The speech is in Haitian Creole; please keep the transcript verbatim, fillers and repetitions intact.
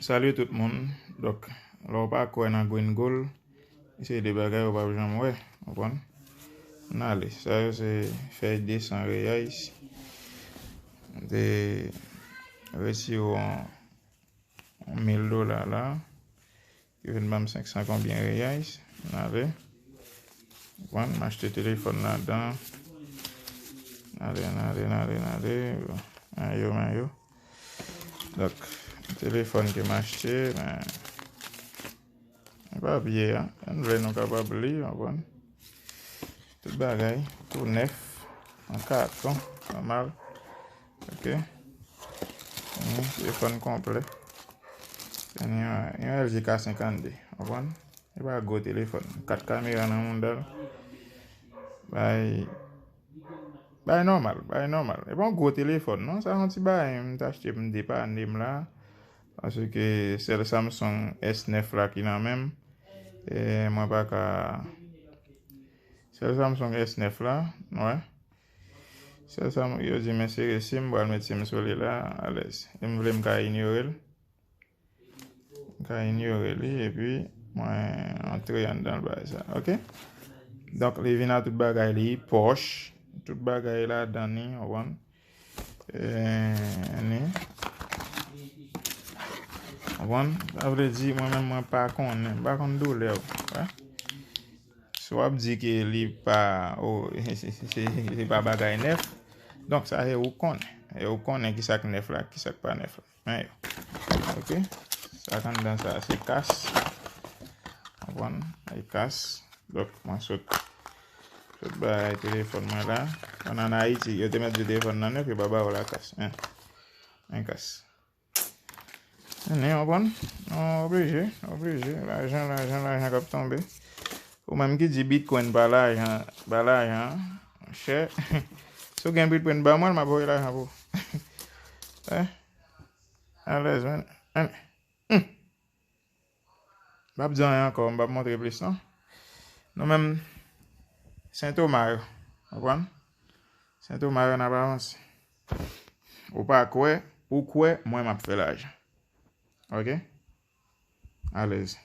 Salut tout moun. Donk, lè w pa kwè nan Green Gold, se de bagay ou p ap janm wè, w konprann? N ale. Sa yo se fèy de san reais. M te retire yon, yon mil dola la. Ki vin ban m senk san konbyen reais. N ale. W konprann? M achte telefòn ladan. N ale, n ale, n ale, n ale. Men yo, men yo. Donk, telefòn ke m achte, men, e pa vye a. Ann vle nou kapab li, w konprann? Tout bagay, tou nèf, an katon, nòmal. Ok. Ni telefòn konplè. Se ni yon, yon L G K senkannde, w konprann? E pa gwo telefòn. Kat kamera nan mouda l. Bay, bay nòmal, bay nòmal. E pa yon gwo telefòn, non. Sa yon ti bagay, m t achte pou m depane m la. Paske sèl Samsung S nèf la ki nan men m. E mwen pa ka. Sèl Samsung S nèf la, wè. Sèl sa, yo di men sere sim, m pral met sim sou li la, alèz. E m vle m ka inyore l. M ka inyore li, epi mwen antre anndan l bagay sa, ok? Donk, li vin a tout bagay li, pòch, tout bagay ladan ni, w konprann? E, ni. W konprann? Sa vle di, mwen menm, mwen pa konnen, m pa konn doulè w, wè. Si w ap di ke li pa, o, se, se, se, se pa bagay nèf, donk sa se ou k konnen. E ou k konnen ki sa k nèf la, ki sa k pa nèf la. Men yo. Ok. Sa k anndan sa, se kas. Konprann? E kas. Donk, mwen sot, sot bay telefòn mwen la. Ann ann Ayiti, yo te mèt di telefòn nan nèf, yo pa ba w lakas. En. En kas. Men w konprann? Non, oblije, oblije. Lajan, lajan, lajan k ap tonbe. Ou menm ki di Bitcoin pa lajan, pa lajan, monchè. Si w gen Bitcoin, ban mwen l, m ap voye lajan pou ou. Eh? Alèz, men. Men. Hmm. M p ap di anyen ankò, m p ap montre plis, non. Nou menm, Sentoma yo, w konprann? Sentoma yo, n ap avanse. Ou pa kwè, ou kwè, mwen m ap fè lajan. Ok? Alèz.